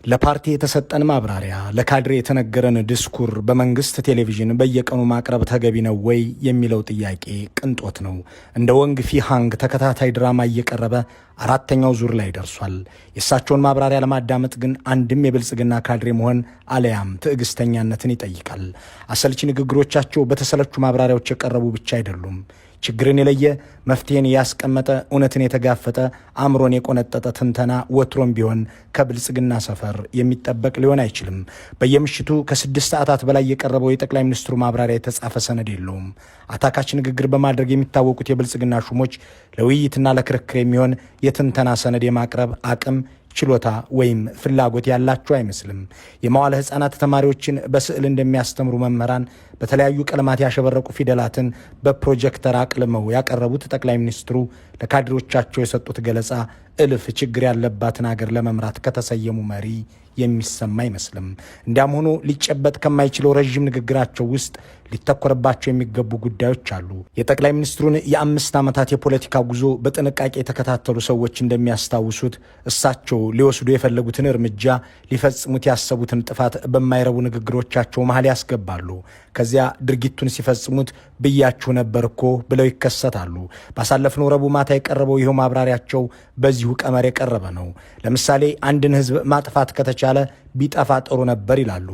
ለፓርቲ የተሰጠን ማብራሪያ፣ ለካድሬ የተነገረን ድስኩር በመንግስት ቴሌቪዥን በየቀኑ ማቅረብ ተገቢ ነው ወይ የሚለው ጥያቄ ቅንጦት ነው። እንደ ወንግ ፊሃንግ ተከታታይ ድራማ እየቀረበ አራተኛው ዙር ላይ ደርሷል። የእሳቸውን ማብራሪያ ለማዳመጥ ግን አንድም የብልጽግና ካድሬ መሆን አለያም ትዕግስተኛነትን ይጠይቃል። አሰልቺ ንግግሮቻቸው በተሰለቹ ማብራሪያዎች የቀረቡ ብቻ አይደሉም። ችግርን የለየ፣ መፍትሄን ያስቀመጠ፣ እውነትን የተጋፈጠ፣ አእምሮን የቆነጠጠ ትንተና ወትሮም ቢሆን ከብልጽግና ሰፈር የሚጠበቅ ሊሆን አይችልም። በየምሽቱ ከ6 ሰዓታት በላይ የቀረበው የጠቅላይ ሚኒስትሩ ማብራሪያ የተጻፈ ሰነድ የለውም። አታካች ንግግር በማድረግ የሚታወቁት የብልጽግና ሹሞች ለውይይትና ለክርክር የሚሆን የትንተና ሰነድ የማቅረብ አቅም፣ ችሎታ ወይም ፍላጎት ያላቸው አይመስልም። የመዋለ ሕፃናት ተማሪዎችን በስዕል እንደሚያስተምሩ መምህራን በተለያዩ ቀለማት ያሸበረቁ ፊደላትን በፕሮጀክተር አቅልመው ያቀረቡት ጠቅላይ ሚኒስትሩ ለካድሬዎቻቸው የሰጡት ገለጻ እልፍ ችግር ያለባትን አገር ለመምራት ከተሰየሙ መሪ የሚሰማ አይመስልም። እንዲያም ሆኖ ሊጨበጥ ከማይችለው ረዥም ንግግራቸው ውስጥ ሊተኮርባቸው የሚገቡ ጉዳዮች አሉ። የጠቅላይ ሚኒስትሩን የ5 ዓመታት የፖለቲካ ጉዞ በጥንቃቄ የተከታተሉ ሰዎች እንደሚያስታውሱት እሳቸው ሊወስዱ የፈለጉትን እርምጃ፣ ሊፈጽሙት ያሰቡትን ጥፋት በማይረቡ ንግግሮቻቸው መሀል ያስገባሉ። ከዚያ ድርጊቱን ሲፈጽሙት ብያችሁ ነበር እኮ ብለው ይከሰታሉ። ባሳለፍነው ረቡዕ ማታ የቀረበው ይኸው ማብራሪያቸው በዚሁ ቀመር የቀረበ ነው። ለምሳሌ አንድን ሕዝብ ማጥፋት ከተቻለ ቢጠፋ ጥሩ ነበር ይላሉ።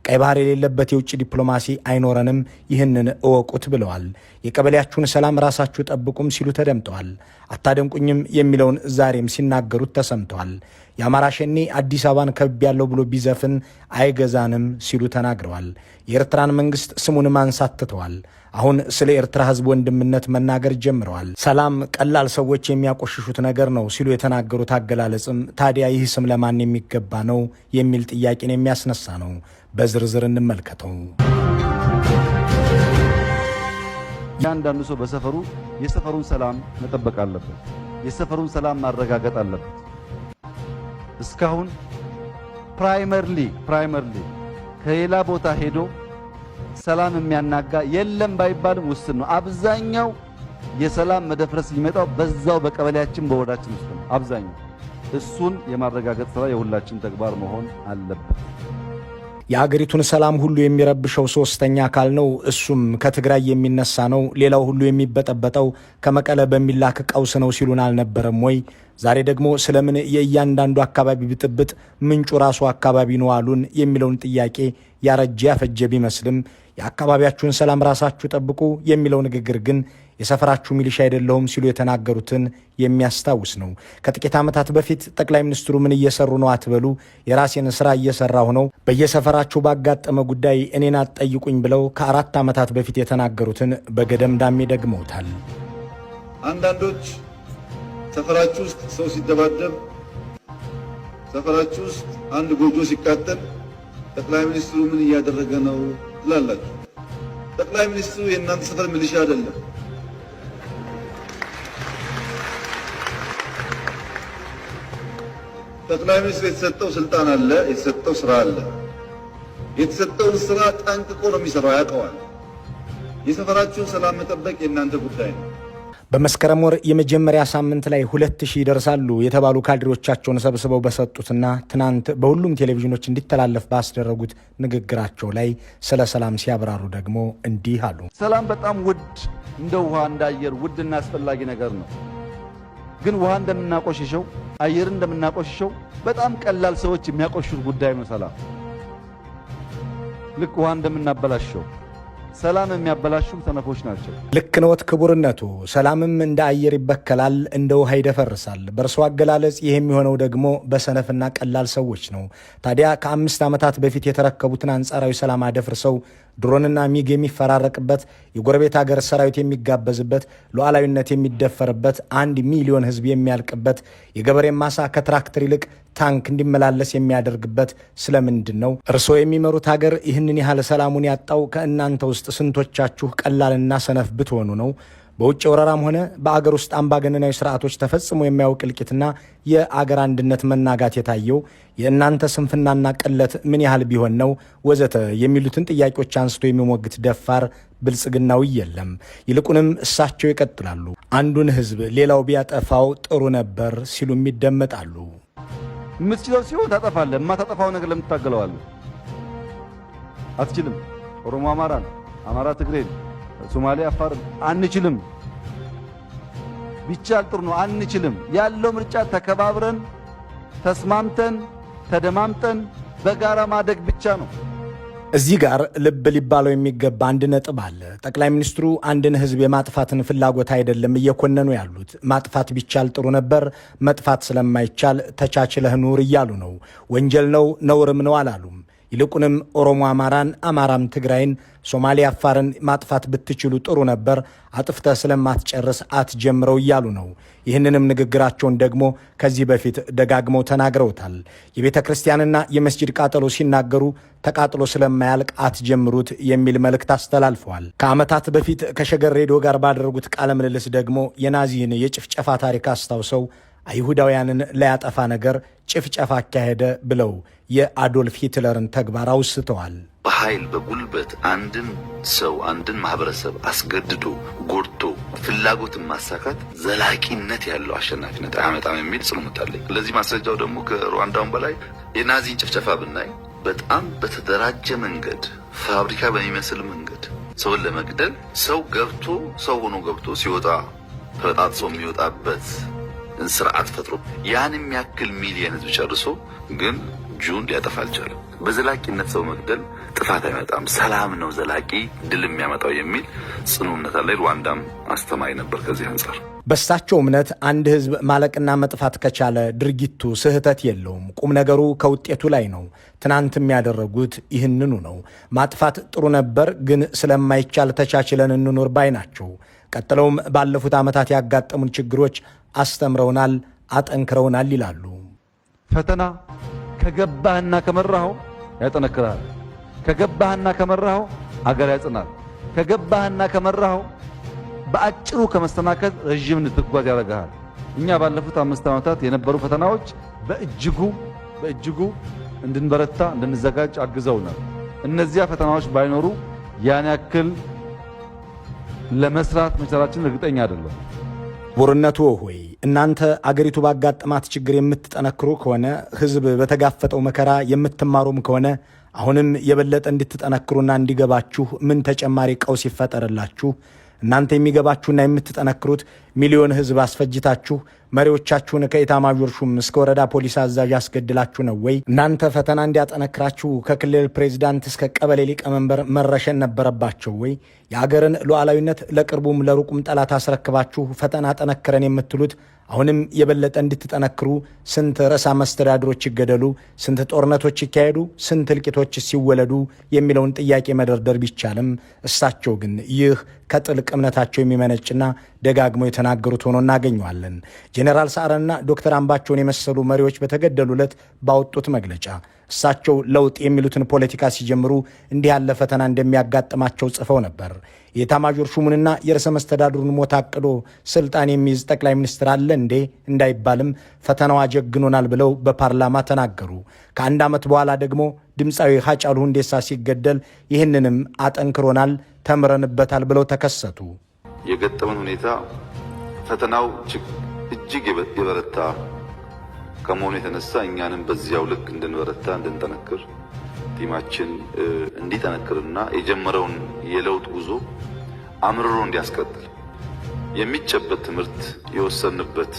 ቀይ ባህር የሌለበት የውጭ ዲፕሎማሲ አይኖረንም፣ ይህንን እወቁት ብለዋል። የቀበሌያችሁን ሰላም ራሳችሁ ጠብቁም ሲሉ ተደምጠዋል። አታደንቁኝም የሚለውን ዛሬም ሲናገሩት ተሰምተዋል። የአማራ ሸኔ አዲስ አበባን ከብቤያለሁ ብሎ ቢዘፍን አይገዛንም ሲሉ ተናግረዋል። የኤርትራን መንግስት ስሙን ማንሳት ትተዋል። አሁን ስለ ኤርትራ ህዝብ ወንድምነት መናገር ጀምረዋል። ሰላም ቀላል ሰዎች የሚያቆሽሹት ነገር ነው ሲሉ የተናገሩት አገላለጽም ታዲያ ይህ ስም ለማን የሚገባ ነው የሚል ጥያቄን የሚያስነሳ ነው። በዝርዝር እንመልከተው። እያንዳንዱ ሰው በሰፈሩ የሰፈሩን ሰላም መጠበቅ አለበት። የሰፈሩን ሰላም ማረጋገጥ አለበት። እስካሁን primarily ከሌላ ቦታ ሄዶ ሰላም የሚያናጋ የለም ባይባልም ውስን ነው። አብዛኛው የሰላም መደፍረስ የሚመጣው በዛው በቀበሌያችን በወረዳችን ውስጥ ነው። አብዛኛው እሱን የማረጋገጥ ስራ የሁላችን ተግባር መሆን አለበት። የአገሪቱን ሰላም ሁሉ የሚረብሸው ሶስተኛ አካል ነው። እሱም ከትግራይ የሚነሳ ነው። ሌላው ሁሉ የሚበጠበጠው ከመቀለ በሚላክ ቀውስ ነው ሲሉን አልነበረም ወይ? ዛሬ ደግሞ ስለምን የእያንዳንዱ አካባቢ ብጥብጥ ምንጩ ራሱ አካባቢ ነው አሉን የሚለውን ጥያቄ ያረጀ ያፈጀ ቢመስልም የአካባቢያችሁን ሰላም ራሳችሁ ጠብቁ የሚለው ንግግር ግን የሰፈራችሁ ሚሊሻ አይደለሁም ሲሉ የተናገሩትን የሚያስታውስ ነው። ከጥቂት ዓመታት በፊት ጠቅላይ ሚኒስትሩ ምን እየሰሩ ነው አትበሉ፣ የራሴን ስራ እየሰራሁ ነው፣ በየሰፈራችሁ ባጋጠመ ጉዳይ እኔን አትጠይቁኝ ብለው ከ4 ዓመታት በፊት የተናገሩትን በገደምዳሜ ደግመውታል። አንዳንዶች ሰፈራችሁ ውስጥ ሰው ሲደባደብ፣ ሰፈራችሁ ውስጥ አንድ ጎጆ ሲቃጠል ጠቅላይ ሚኒስትሩ ምን እያደረገ ነው ትላላችሁ። ጠቅላይ ሚኒስትሩ የእናንተ ሰፈር ሚሊሻ አይደለም። ጠቅላይ ሚኒስትሩ የተሰጠው ስልጣን አለ፣ የተሰጠው ስራ አለ። የተሰጠውን ስራ ጠንቅቆ ነው የሚሰራው፣ ያውቀዋል። የሰፈራችሁን ሰላም መጠበቅ የእናንተ ጉዳይ ነው። በመስከረም ወር የመጀመሪያ ሳምንት ላይ 2000 ይደርሳሉ የተባሉ ካድሬዎቻቸውን ሰብስበው በሰጡትና ትናንት በሁሉም ቴሌቪዥኖች እንዲተላለፍ ባስደረጉት ንግግራቸው ላይ ስለ ሰላም ሲያብራሩ ደግሞ እንዲህ አሉ። ሰላም በጣም ውድ፣ እንደ ውሃ እንደ አየር ውድና አስፈላጊ ነገር ነው። ግን ውሃ እንደምናቆሽሸው፣ አየር እንደምናቆሽሸው በጣም ቀላል ሰዎች የሚያቆሽሹት ጉዳይ ነው ሰላም። ልክ ውሃ እንደምናበላሸው ሰላም የሚያበላሹ ሰነፎች ናቸው። ልክ ነዎት ክቡርነቱ። ሰላምም እንደ አየር ይበከላል፣ እንደ ውሃ ይደፈርሳል። በእርሶ አገላለጽ ይህ የሚሆነው ደግሞ በሰነፍና ቀላል ሰዎች ነው። ታዲያ ከ5 ዓመታት በፊት የተረከቡትን አንጻራዊ ሰላም አደፍርሰው ድሮንና ሚግ የሚፈራረቅበት፣ የጎረቤት ሀገር ሰራዊት የሚጋበዝበት፣ ሉዓላዊነት የሚደፈርበት፣ 1 ሚሊዮን ሕዝብ የሚያልቅበት፣ የገበሬ ማሳ ከትራክተር ይልቅ ታንክ እንዲመላለስ የሚያደርግበት ስለምንድን ነው? እርስዎ የሚመሩት ሀገር ይህንን ያህል ሰላሙን ያጣው ከእናንተ ውስጥ ስንቶቻችሁ ቀላልና ሰነፍ ብትሆኑ ነው? በውጭ ወረራም ሆነ በአገር ውስጥ አምባገነናዊ ስርዓቶች ተፈጽሞ የማያውቅ እልቂትና የአገር አንድነት መናጋት የታየው የእናንተ ስንፍናና ቅለት ምን ያህል ቢሆን ነው? ወዘተ የሚሉትን ጥያቄዎች አንስቶ የሚሞግት ደፋር ብልጽግናዊ የለም። ይልቁንም እሳቸው ይቀጥላሉ። አንዱን ህዝብ ሌላው ቢያጠፋው ጥሩ ነበር ሲሉም ይደመጣሉ። የምትችለው ሲሆን ታጠፋለህ። የማታጠፋው ነገር ለምን ትታገለዋለህ? አትችልም። ኦሮሞ አማራን፣ አማራ ትግሬን፣ ሶማሌ አፋርን አንችልም። ቢቻል ጥሩ ነው፣ አንችልም። ያለው ምርጫ ተከባብረን ተስማምተን ተደማምጠን በጋራ ማደግ ብቻ ነው። እዚህ ጋር ልብ ሊባለው የሚገባ አንድ ነጥብ አለ። ጠቅላይ ሚኒስትሩ አንድን ሕዝብ የማጥፋትን ፍላጎት አይደለም እየኮነኑ ያሉት። ማጥፋት ቢቻል ጥሩ ነበር፣ መጥፋት ስለማይቻል ተቻችለህ ኑር እያሉ ነው። ወንጀል ነው ነውርም ነው አላሉም። ይልቁንም ኦሮሞ አማራን፣ አማራም ትግራይን፣ ሶማሌ አፋርን ማጥፋት ብትችሉ ጥሩ ነበር፣ አጥፍተህ ስለማትጨርስ አትጀምረው እያሉ ነው። ይህንንም ንግግራቸውን ደግሞ ከዚህ በፊት ደጋግመው ተናግረውታል። የቤተ ክርስቲያንና የመስጂድ ቃጠሎ ሲናገሩ ተቃጥሎ ስለማያልቅ አትጀምሩት የሚል መልእክት አስተላልፈዋል። ከዓመታት በፊት ከሸገር ሬዲዮ ጋር ባደረጉት ቃለ ምልልስ ደግሞ የናዚን የጭፍጨፋ ታሪክ አስታውሰው አይሁዳውያንን ላያጠፋ ነገር ጭፍጨፋ አካሄደ ብለው የአዶልፍ ሂትለርን ተግባር አውስተዋል። በኃይል በጉልበት አንድን ሰው አንድን ማህበረሰብ አስገድዶ ጎድቶ ፍላጎትን ማሳካት ዘላቂነት ያለው አሸናፊነት አያመጣም የሚል ጽኑ እምነት አለኝ። ለዚህ ማስረጃው ደግሞ ከሩዋንዳውን በላይ የናዚን ጭፍጨፋ ብናይ በጣም በተደራጀ መንገድ ፋብሪካ በሚመስል መንገድ ሰውን ለመግደል ሰው ገብቶ ሰው ሆኖ ገብቶ ሲወጣ ተበጣጥሶ የሚወጣበት ስርዓት ፈጥሮ ያን የሚያክል ሚሊየን ህዝብ ጨርሶ ግን Jew ን ሊያጠፋ አልቻለም። በዘላቂነት ሰው መግደል ጥፋት አይመጣም፣ ሰላም ነው ዘላቂ ድል የሚያመጣው የሚል ጽኑ እምነት አለ። ሩዋንዳም አስተማሪ ነበር ከዚህ አንጻር። በእሳቸው እምነት አንድ ህዝብ ማለቅና መጥፋት ከቻለ ድርጊቱ ስህተት የለውም። ቁም ነገሩ ከውጤቱ ላይ ነው። ትናንትም ያደረጉት ይህንኑ ነው። ማጥፋት ጥሩ ነበር፣ ግን ስለማይቻል ተቻችለን እንኖር ባይ ናቸው። ቀጥለውም ባለፉት ዓመታት ያጋጠሙን ችግሮች አስተምረውናል፣ አጠንክረውናል ይላሉ። ፈተና ከገባህና ከመራኸው ያጠነክርሃል። ከገባህና ከመራኸው አገር ያጽናል። ከገባህና ከመራኸው በአጭሩ ከመሰናከል ረዥም እንድትጓዝ ያደርግሃል። እኛ ባለፉት 5 ዓመታት የነበሩ ፈተናዎች በእጅጉ በእጅጉ እንድንበረታ እንድንዘጋጅ አግዘውናል። እነዚያ ፈተናዎች ባይኖሩ ያን ያክል ለመስራት መቻላችን እርግጠኛ አይደለም። ቡርነቱ ሆይ እናንተ አገሪቱ ባጋጠማት ችግር የምትጠነክሩ ከሆነ፣ ሕዝብ በተጋፈጠው መከራ የምትማሩም ከሆነ አሁንም የበለጠ እንድትጠነክሩና እንዲገባችሁ ምን ተጨማሪ ቀውስ ይፈጠርላችሁ? እናንተ የሚገባችሁና የምትጠነክሩት ሚሊዮን ሕዝብ አስፈጅታችሁ መሪዎቻችሁን ከኢታማዦር ሹም እስከ ወረዳ ፖሊስ አዛዥ አስገድላችሁ ነው ወይ? እናንተ ፈተና እንዲያጠነክራችሁ ከክልል ፕሬዚዳንት እስከ ቀበሌ ሊቀመንበር መረሸን ነበረባቸው ወይ? የአገርን ሉዓላዊነት ለቅርቡም ለሩቁም ጠላት አስረክባችሁ ፈተና ጠነክረን የምትሉት አሁንም የበለጠ እንድትጠነክሩ ስንት ርዕሰ መስተዳድሮች ይገደሉ፣ ስንት ጦርነቶች ይካሄዱ፣ ስንት እልቂቶች ሲወለዱ የሚለውን ጥያቄ መደርደር ቢቻልም እሳቸው ግን ይህ ከጥልቅ እምነታቸው የሚመነጭና ደጋግመው የተናገሩት ሆኖ እናገኘዋለን። ጄኔራል ሰዓረንና ዶክተር አምባቸውን የመሰሉ መሪዎች በተገደሉለት ባወጡት መግለጫ እሳቸው ለውጥ የሚሉትን ፖለቲካ ሲጀምሩ እንዲህ ያለ ፈተና እንደሚያጋጥማቸው ጽፈው ነበር። የኤታማዦር ሹሙንና የርዕሰ መስተዳድሩን ሞት አቅዶ ስልጣን የሚይዝ ጠቅላይ ሚኒስትር አለ እንዴ እንዳይባልም ፈተናው አጀግኖናል ብለው በፓርላማ ተናገሩ። ከአንድ ዓመት በኋላ ደግሞ ድምፃዊ ሃጫሉ ሁንዴሳ ሲገደል ይህንንም አጠንክሮናል፣ ተምረንበታል ብለው ተከሰቱ። የገጠመን ሁኔታ ፈተናው እጅግ የበረታ ከመሆኑ የተነሳ እኛንም በዚያው ልክ እንድንበረታ እንድንጠነክር team ኣችን እንዲጠነክርና የጀመረውን የለውጥ ጉዞ አምርሮ እንዲያስቀጥል የሚጨበጥ ትምህርት የወሰንበት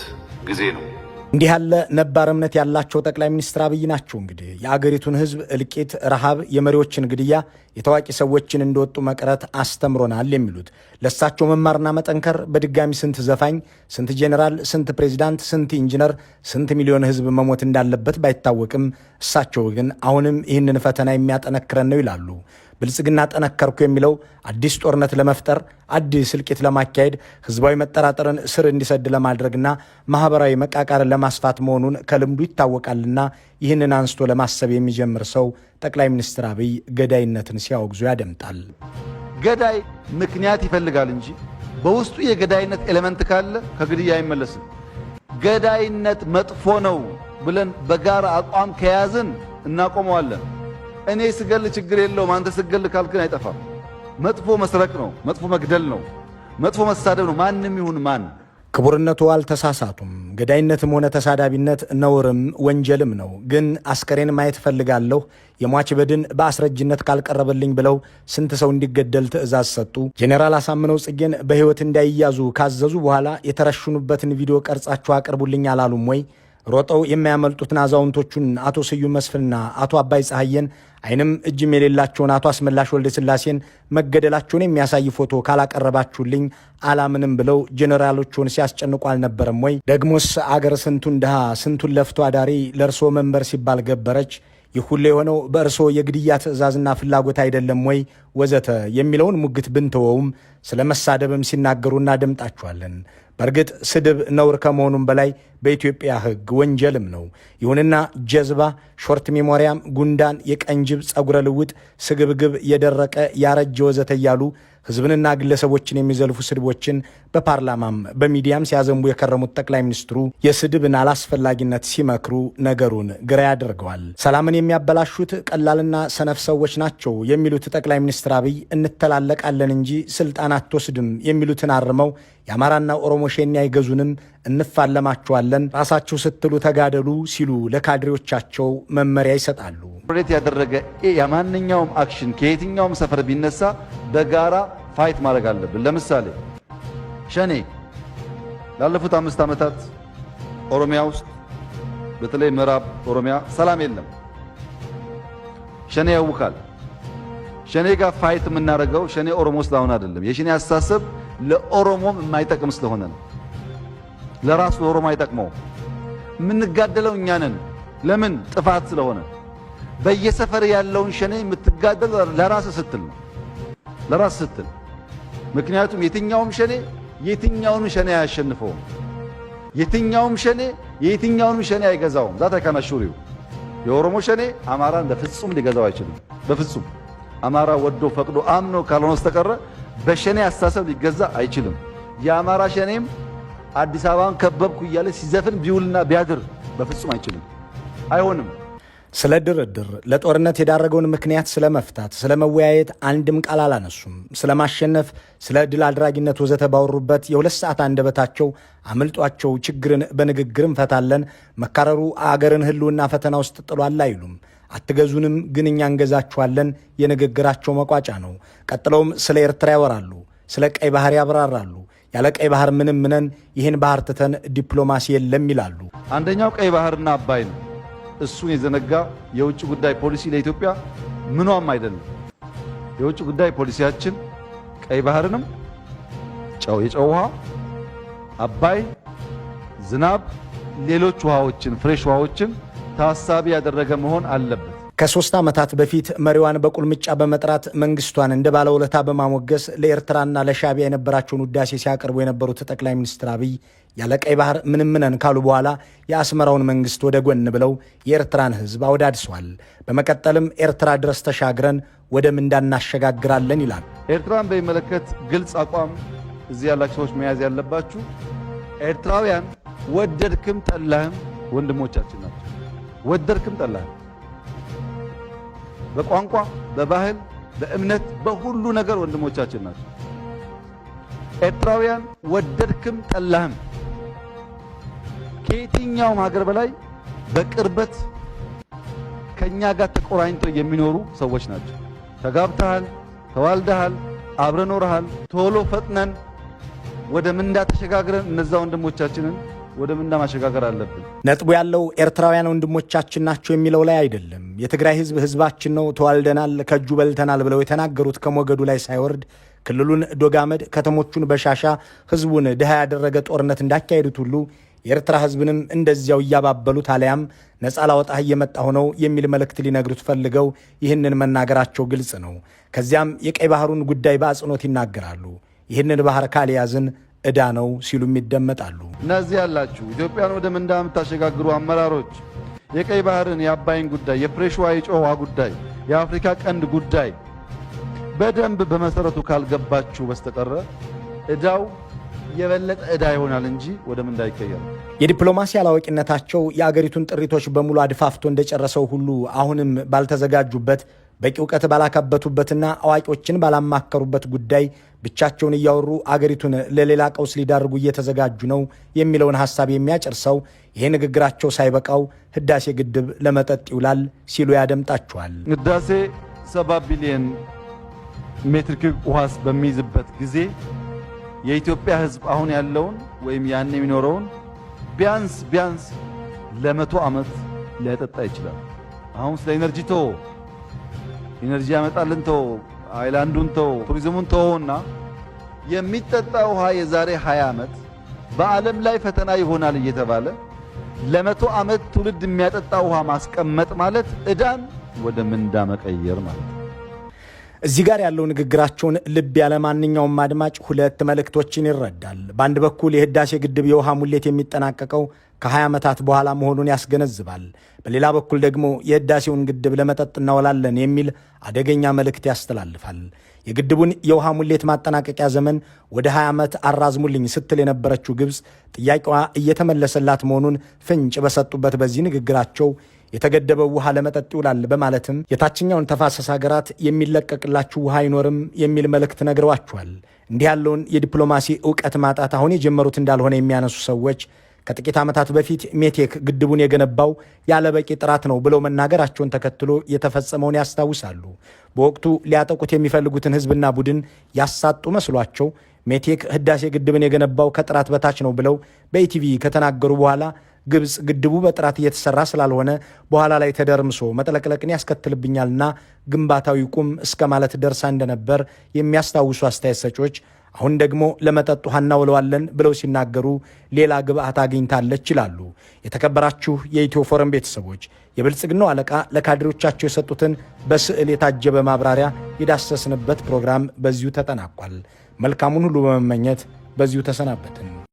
ጊዜ ነው። እንዲህ ያለ ነባር እምነት ያላቸው ጠቅላይ ሚኒስትር አብይ ናቸው። እንግዲህ የአገሪቱን ሕዝብ እልቂት፣ ረሃብ፣ የመሪዎችን ግድያ፣ የታዋቂ ሰዎችን እንደወጡ መቅረት አስተምሮናል የሚሉት ለእሳቸው መማርና መጠንከር በድጋሚ ስንት ዘፋኝ፣ ስንት ጄኔራል፣ ስንት ፕሬዚዳንት፣ ስንት ኢንጂነር፣ ስንት ሚሊዮን ሕዝብ መሞት እንዳለበት ባይታወቅም እሳቸው ግን አሁንም ይህንን ፈተና የሚያጠነክረን ነው ይላሉ። ብልጽግና ጠነከርኩ የሚለው አዲስ ጦርነት ለመፍጠር፣ አዲስ እልቂት ለማካሄድ፣ ህዝባዊ መጠራጠርን ስር እንዲሰድ ለማድረግና ማህበራዊ መቃቃርን ለማስፋት መሆኑን ከልምዱ ይታወቃልና ይህንን አንስቶ ለማሰብ የሚጀምር ሰው ጠቅላይ ሚኒስትር አብይ ገዳይነትን ሲያወግዙ ያደምጣል። ገዳይ ምክንያት ይፈልጋል እንጂ በውስጡ የገዳይነት element ካለ ከግድያ አይመለስም። ገዳይነት መጥፎ ነው ብለን በጋራ አቋም ከያዝን እናቆመዋለን። እኔ ስገል ችግር የለውም አንተ ስገል ካልክን አይጠፋም። መጥፎ መስረቅ ነው፣ መጥፎ መግደል ነው፣ መጥፎ መሳደብ ነው። ማንም ይሁን ማን። ክቡርነቱ አልተሳሳቱም። ገዳይነትም ሆነ ተሳዳቢነት ነውርም ወንጀልም ነው። ግን አስከሬን ማየት እፈልጋለሁ፣ የሟች በድን በአስረጅነት ካልቀረበልኝ ብለው ስንት ሰው እንዲገደል ትዕዛዝ ሰጡ። ጄኔራል አሳምነው ጽጌን በሕይወት እንዳይያዙ ካዘዙ በኋላ የተረሽኑበትን ቪዲዮ ቀርጻችሁ አቅርቡልኝ አላሉም ወይ? ሮጠው የማያመልጡትን አዛውንቶቹን አቶ ስዩም መስፍንና አቶ አባይ ፀሐየን፣ ዓይንም እጅም የሌላቸውን አቶ አስመላሽ ወልደ ስላሴን መገደላቸውን የሚያሳይ ፎቶ ካላቀረባችሁልኝ አላምንም ብለው ጄኔራሎቹን ሲያስጨንቁ አልነበረም ወይ? ደግሞስ አገር ስንቱን ድሃ ስንቱን ለፍቶ አዳሪ ለእርሶ መንበር ሲባል ገበረች። ይህ ሁሉ የሆነው በእርሶ የግድያ ትዕዛዝና ፍላጎት አይደለም ወይ? ወዘተ የሚለውን ሙግት ብንተወውም ስለ መሳደብም ሲናገሩ እናደምጣቸዋለን። በእርግጥ ስድብ ነውር ከመሆኑም በላይ በኢትዮጵያ ሕግ ወንጀልም ነው። ይሁንና ጀዝባ፣ short memory ያም፣ ጉንዳን፣ የቀንጅብ ጸጉረ ልውጥ፣ ስግብግብ፣ የደረቀ፣ ያረጀ ወዘተ እያሉ ሕዝብንና ግለሰቦችን የሚዘልፉ ስድቦችን በፓርላማም በሚዲያም ሲያዘንቡ የከረሙት ጠቅላይ ሚኒስትሩ የስድብን አላስፈላጊነት ሲመክሩ ነገሩን ግራ ያደርገዋል። ሰላምን የሚያበላሹት ቀላልና ሰነፍ ሰዎች ናቸው የሚሉት ጠቅላይ ሚኒስትር አብይ እንተላለቃለን እንጂ ስልጣን አትወስድም የሚሉትን አርመው የአማራና ኦሮሞ ሸኔ አይገዙንም፣ እንፋለማቸዋለን፣ ራሳችሁ ስትሉ ተጋደሉ ሲሉ ለካድሬዎቻቸው መመሪያ ይሰጣሉ። ሬት ያደረገ የማንኛውም action ከየትኛውም ሰፈር ቢነሳ በጋራ fight ማድረግ አለብን። ለምሳሌ ሸኔ ላለፉት 5 ዓመታት ኦሮሚያ ውስጥ፣ በተለይ ምዕራብ ኦሮሚያ ሰላም የለም። ሸኔ ያውካል። ሸኔ ጋር fight የምናደርገው ሸኔ ኦሮሞ ስለሆነ አይደለም። የሸኔ አስተሳሰብ ለኦሮሞም የማይጠቅም ስለሆነ ነው። ለራሱ ለኦሮሞ አይጠቅመውም። የምንጋደለው እኛ ነን። ለምን? ጥፋት ስለሆነ። በየሰፈር ያለውን ሸኔ የምትጋደል ለራስ ስትል ነው። ለራስ ስትል። ምክንያቱም የትኛውም ሸኔ የትኛውንም ሸኔ አያሸንፈውም። የትኛውም ሸኔ የትኛውንም ሸኔ አይገዛውም። That I can assure you፣ የኦሮሞ ሸኔ አማራን በፍጹም ሊገዛው አይችልም። በፍጹም፣ አማራ ወዶ ፈቅዶ አምኖ ካልሆነ በስተቀረ በሸኔ አስተሳሰብ ሊገዛ አይችልም። የአማራ ሸኔም አዲስ አበባን ከበብኩ እያለ ሲዘፍን ቢውልና ቢያድር በፍጹም አይችልም፣ አይሆንም። ስለ ድርድር፣ ለጦርነት የዳረገውን ምክንያት ስለ መፍታት፣ ስለ መወያየት አንድም ቃል አላነሱም። ስለ ማሸነፍ፣ ስለ ድል አድራጊነት ወዘተ ባወሩበት የ2 ሰዓት አንደበታቸው አምልጧቸው ችግርን በንግግር እንፈታለን፣ መካረሩ አገርን ሕልውና ፈተና ውስጥ ጥሏል አይሉም። አትገዙንም ግን እኛ እንገዛችኋለን የንግግራቸው መቋጫ ነው። ቀጥለውም ስለ ኤርትራ ያወራሉ፣ ስለ ቀይ ባህር ያብራራሉ። ያለ ቀይ ባህር ምንም ምነን፣ ይህን ባህር ትተን ዲፕሎማሲ የለም ይላሉ። አንደኛው ቀይ ባህርና አባይ ነው። እሱን የዘነጋ የውጭ ጉዳይ ፖሊሲ ለኢትዮጵያ ምኗም አይደለም። የውጭ ጉዳይ ፖሊሲያችን ቀይ ባህርንም፣ ጨው የጨው ውሃ፣ አባይ፣ ዝናብ፣ ሌሎች ውሃዎችን፣ fresh ውሃዎችን ታሳቢ ያደረገ መሆን አለበት። ከ3 ዓመታት በፊት መሪዋን በቁልምጫ በመጥራት፣ መንግስቷን እንደ ባለውለታ በማሞገስ ለኤርትራና ለሻቢያ የነበራቸውን ውዳሴ ሲያቀርቡ የነበሩት ጠቅላይ ሚኒስትር አብይ ያለ ቀይ ባህር ምንም ነን ካሉ በኋላ የአስመራውን መንግስት ወደ ጎን ብለው የኤርትራን ሕዝብ አወዳድሰዋል። በመቀጠልም ኤርትራ ድረስ ተሻግረን ወደ ምንዳ እናሸጋግራለን ይላል። ኤርትራን በሚመለከት ግልጽ አቋም እዚህ ያላችሁ ሰዎች መያዝ ያለባችሁ፣ ኤርትራውያን ወደድክም ጠላህም ወንድሞቻችን ናቸው። ወደድክም ጠላህም በቋንቋ፣ በባህል፣ በእምነት፣ በሁሉ ነገር ወንድሞቻችን ናቸው። ኤርትራውያን ወደድክም ጠላህም ከየትኛውም ሀገር በላይ በቅርበት ከኛ ጋር ተቆራኝተው የሚኖሩ ሰዎች ናቸው። ተጋብተሃል፣ ተዋልደሃል፣ አብረን ኖረሃል። ቶሎ ፈጥነን ወደ ምንዳ ተሸጋግረን እነዛ ወንድሞቻችንን ወደ ምንዳ ማሸጋገር አለብን። ነጥቡ ያለው ኤርትራውያን ወንድሞቻችን ናቸው የሚለው ላይ አይደለም። የትግራይ ህዝብ ህዝባችን ነው፣ ተዋልደናል፣ ከእጁ በልተናል ብለው የተናገሩት ከሞገዱ ላይ ሳይወርድ ክልሉን ዶጋመድ፣ ከተሞቹን በሻሻ፣ ህዝቡን ድሃ ያደረገ ጦርነት እንዳካሄዱት ሁሉ የኤርትራ ህዝብንም እንደዚያው እያባበሉት አሊያም ነፃ ላወጣህ እየመጣሁ ነው የሚል መልእክት ሊነግሩት ፈልገው ይህንን መናገራቸው ግልጽ ነው። ከዚያም የቀይ ባህሩን ጉዳይ በአጽንኦት ይናገራሉ። ይህንን ባህር ካልያዝን ዕዳ ነው ሲሉም ይደመጣሉ። እነዚህ ያላችሁ ኢትዮጵያን ወደ ምንዳ የምታሸጋግሩ አመራሮች የቀይ ባህርን፣ የአባይን ጉዳይ፣ የ fresh ውሃ፣ የጨው ውሃ ጉዳይ፣ የአፍሪካ ቀንድ ጉዳይ በደንብ በመሰረቱ ካልገባችሁ በስተቀረ ዕዳው የበለጠ ዕዳ ይሆናል እንጂ ወደ ምንዳ አይቀየርም። የዲፕሎማሲ አላዋቂነታቸው የአገሪቱን ጥሪቶች በሙሉ አድፋፍቶ እንደጨረሰው ሁሉ አሁንም ባልተዘጋጁበት በቂ እውቀት ባላካበቱበትና አዋቂዎችን ባላማከሩበት ጉዳይ ብቻቸውን እያወሩ አገሪቱን ለሌላ ቀውስ ሊዳርጉ እየተዘጋጁ ነው የሚለውን ሐሳብ የሚያጭር ሰው ይሄ ንግግራቸው ሳይበቃው ህዳሴ ግድብ ለመጠጥ ይውላል ሲሉ ያደምጣቸዋል። ህዳሴ 70 ቢሊዮን ሜትር ኪዩብ ውሃስ በሚይዝበት ጊዜ የኢትዮጵያ ሕዝብ አሁን ያለውን ወይም ያን የሚኖረውን ቢያንስ ቢያንስ ለ100 ዓመት ሊያጠጣ ይችላል። አሁን ስለ energy ቶ energy ያመጣልን ቶ island ኡን ቶ ቱሪዝሙን ተወውና የሚጠጣ ውሃ የዛሬ 20 ዓመት በዓለም ላይ ፈተና ይሆናል እየተባለ ለ100 ዓመት ትውልድ የሚያጠጣ ውሃ ማስቀመጥ ማለት ዕዳን ወደ ምንዳ መቀየር ማለት ነው። እዚህ ጋር ያለው ንግግራቸውን ልብ ያለ ማንኛውም አድማጭ ሁለት መልእክቶችን ይረዳል። በአንድ በኩል የህዳሴ ግድብ የውሃ ሙሌት የሚጠናቀቀው ከ20 ዓመታት በኋላ መሆኑን ያስገነዝባል። በሌላ በኩል ደግሞ የህዳሴውን ግድብ ለመጠጥ እናውላለን የሚል አደገኛ መልእክት ያስተላልፋል። የግድቡን የውሃ ሙሌት ማጠናቀቂያ ዘመን ወደ 20 ዓመት አራዝሙልኝ ስትል የነበረችው ግብፅ ጥያቄዋ እየተመለሰላት መሆኑን ፍንጭ በሰጡበት በዚህ ንግግራቸው የተገደበው ውሃ ለመጠጥ ይውላል በማለትም የታችኛውን ተፋሰስ ሀገራት የሚለቀቅላችሁ ውሃ አይኖርም የሚል መልእክት ነግረዋቸዋል። እንዲህ ያለውን የዲፕሎማሲ እውቀት ማጣት አሁን የጀመሩት እንዳልሆነ የሚያነሱ ሰዎች ከጥቂት ዓመታት በፊት ሜቴክ ግድቡን የገነባው ያለ በቂ ጥራት ነው ብለው መናገራቸውን ተከትሎ የተፈጸመውን ያስታውሳሉ። በወቅቱ ሊያጠቁት የሚፈልጉትን ሕዝብና ቡድን ያሳጡ መስሏቸው ሜቴክ ህዳሴ ግድብን የገነባው ከጥራት በታች ነው ብለው በኢቲቪ ከተናገሩ በኋላ ግብፅ ግድቡ በጥራት እየተሰራ ስላልሆነ በኋላ ላይ ተደርምሶ መጥለቅለቅን ያስከትልብኛልና ግንባታው ይቁም እስከ ማለት ደርሳ እንደነበር የሚያስታውሱ አስተያየት ሰጪዎች አሁን ደግሞ ለመጠጥ ውሃ እናውለዋለን ብለው ሲናገሩ ሌላ ግብአት አግኝታለች ይላሉ። የተከበራችሁ የኢትዮ ፎረም ቤተሰቦች፣ የብልጽግናው አለቃ ለካድሬዎቻቸው የሰጡትን በስዕል የታጀበ ማብራሪያ የዳሰስንበት ፕሮግራም በዚሁ ተጠናቋል። መልካሙን ሁሉ በመመኘት በዚሁ ተሰናበትን።